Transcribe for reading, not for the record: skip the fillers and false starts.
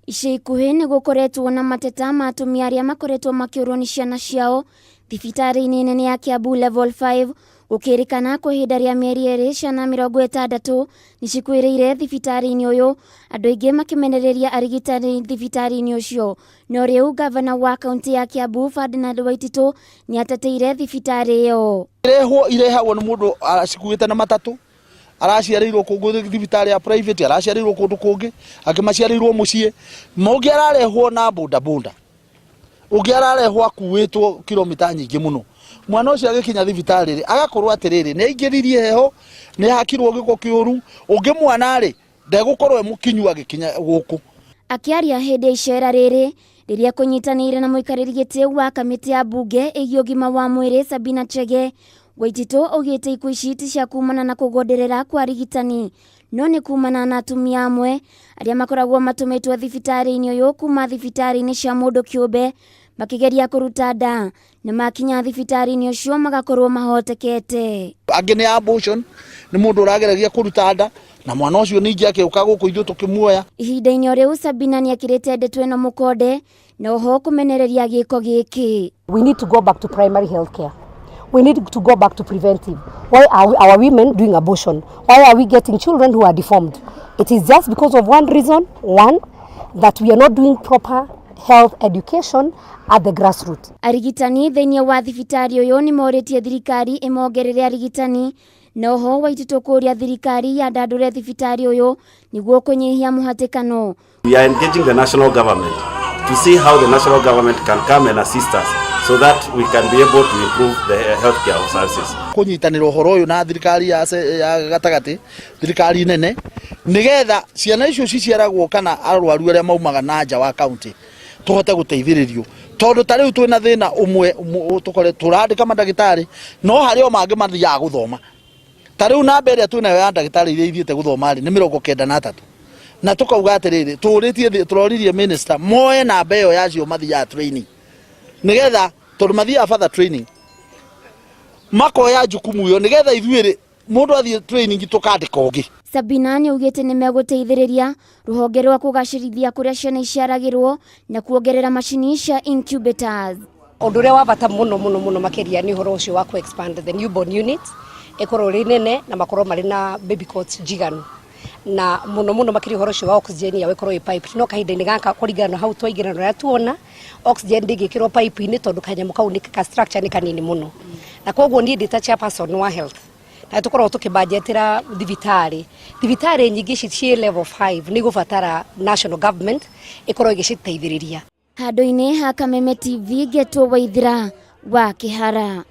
Ica ikuhĩ nĩ gũkoretwo na mateta ma atumia arĩa makoretwo makĩũrwo nĩ ciana ciao thibitarĩ-inĩ nene ya Kiambu Level 5, gũkĩrĩkana kwa ihinda rĩa mĩeri 2 ciana 60 nĩ cikuĩrĩire thibitarĩ-inĩ ũyũ, andũ aingĩ makĩmenereria arigitani thibitarĩ-inĩ ũcio. No rĩu ngavana wa kaunti ya Kiambu Ferdinand Waititu nĩ ateteire thibitarĩ ĩyo. Irehwo irehagwo nĩ mũndũ acikuĩte na matatũ, araciarĩirwo kũngĩ thibitarĩ ya private, araciarĩirwo kũndũ kũngĩ, angĩ maciarĩirwo mũciĩ, ũngĩ ararehwo na bodaboda, ũngĩ ararehwo akuĩtwo kilomita nyingĩ mũno. Mwana ũcio agĩkinya thibitarĩ rĩ, agakorwo atĩrĩrĩ, nĩ aingĩririe heho, nĩ ahakirwo gĩko kĩũru, ũngĩ mwana rĩ, ndegũkorwo e mũkinyu agĩkinya gũkũ. Akĩaria hĩndĩ ya icera rĩrĩ, rĩrĩa kũnyitanĩire na mũikarĩri gĩtĩ wa kamĩtĩ ya mbunge ĩgiĩ ũgima wa mwĩrĩ Sabina Chege, Waititũ augĩte ikuũ ici ti cia kumana na kũgonderera kwa arigitani, no nĩ kumana na atumia amwe arĩa makoragwo matũmĩtwo thibitarĩ-inĩ ũyũ kuma thibitarĩ-inĩ cia mũndũ kĩũmbe makĩgeria kũruta nda, na makinya thibitarĩ-inĩ ũcio magakorwo mahotekete. Angĩ nĩ abortion, nĩ mũndũ ũrageragia kũruta nda na mwana ũcio ningĩ akĩũka gũkũ ithuĩ tũkĩmuoya. Ihinda-inĩ o rĩu Sabina nĩekĩrĩte ndeto ĩno mũkonde na oho kũmenereria gĩko gĩkĩ. We need to go back to primary health care. We need to go back to preventive. Why are our women doing abortion? Why are we getting children who are deformed? It is just because of one reason, one, that we are not doing proper health education at the grassroots. Arigitani thĩinĩ wa thibitarĩ ũyũ nĩ morĩtie thirikari ĩmongerere arigitani, na oho Waititũ kũria thirikari yandandũre thibitarĩ ũyũ nĩguo kũnyihia mũhatĩkano. We are engaging the national government to see how the national government can come and assist us so that we can be able to improve the healthcare services. Kũnyitanĩra ũhoro ũyũ na thirikari ya gatagatĩ, thirikari nene, nĩgetha ciana icio ciciaragwo kana arwaru arĩa maumaga na nja wa kaunti tũhote gũteithĩrĩrio, tondũ ta rĩu twĩna thĩna ũmwe, tũkore tũrandĩka mandagĩtarĩ no harĩ o mangĩ mathiaga gũthoma. Ta rĩu namba ĩrĩa twĩnayo ya ndagĩtarĩ iria ithiĩte gũthoma rĩ nĩ 93, na tũkauga atĩrĩrĩ, tũrĩtie tũroririe minister moe namba ĩyo yacio mathiaga training, nĩgetha tondũ mathiaga further training makoya jukumu ĩyo, nĩgetha ithuĩ rĩ mũndũ athiĩ training tũkandĩka ũngĩ. Sabina nĩaugĩte nĩmegũteithĩrĩria rũhonge rwa kũgacĩrithia kũrĩa ciana iciaragĩrwo na kuongerera macini cia incubators. Ũndũ ũrĩa wa bata mũno mũno mũno makĩria nĩ ũhoro ũcio wa ku expand the newborn unit ĩkorwo ĩrĩ nene na makorwo marĩ na baby cots njiganu, na mũno mũno makĩria ũhoro ũcio wa oxygen yao ĩkorwo ĩ piped. No kahinda-inĩ gaka, kũringana na hau twaingĩra na ũrĩa tuona, oxygen ndĩngĩkĩrwo pipe-inĩ tondũ kanyamũ kau nĩ ka structure nĩ kanini mũno, na koguo niĩ ndĩ ta chairperson wa health na tũkoragwo tũkĩbanjetĩra thibitarĩ nyingĩ ici ciĩ level 5 nĩ igũbatara national government ĩkorwo ĩgĩciteithĩrĩria. Handũ-inĩ ha Kameme TV, ngetwo Waithira wa Kĩhara.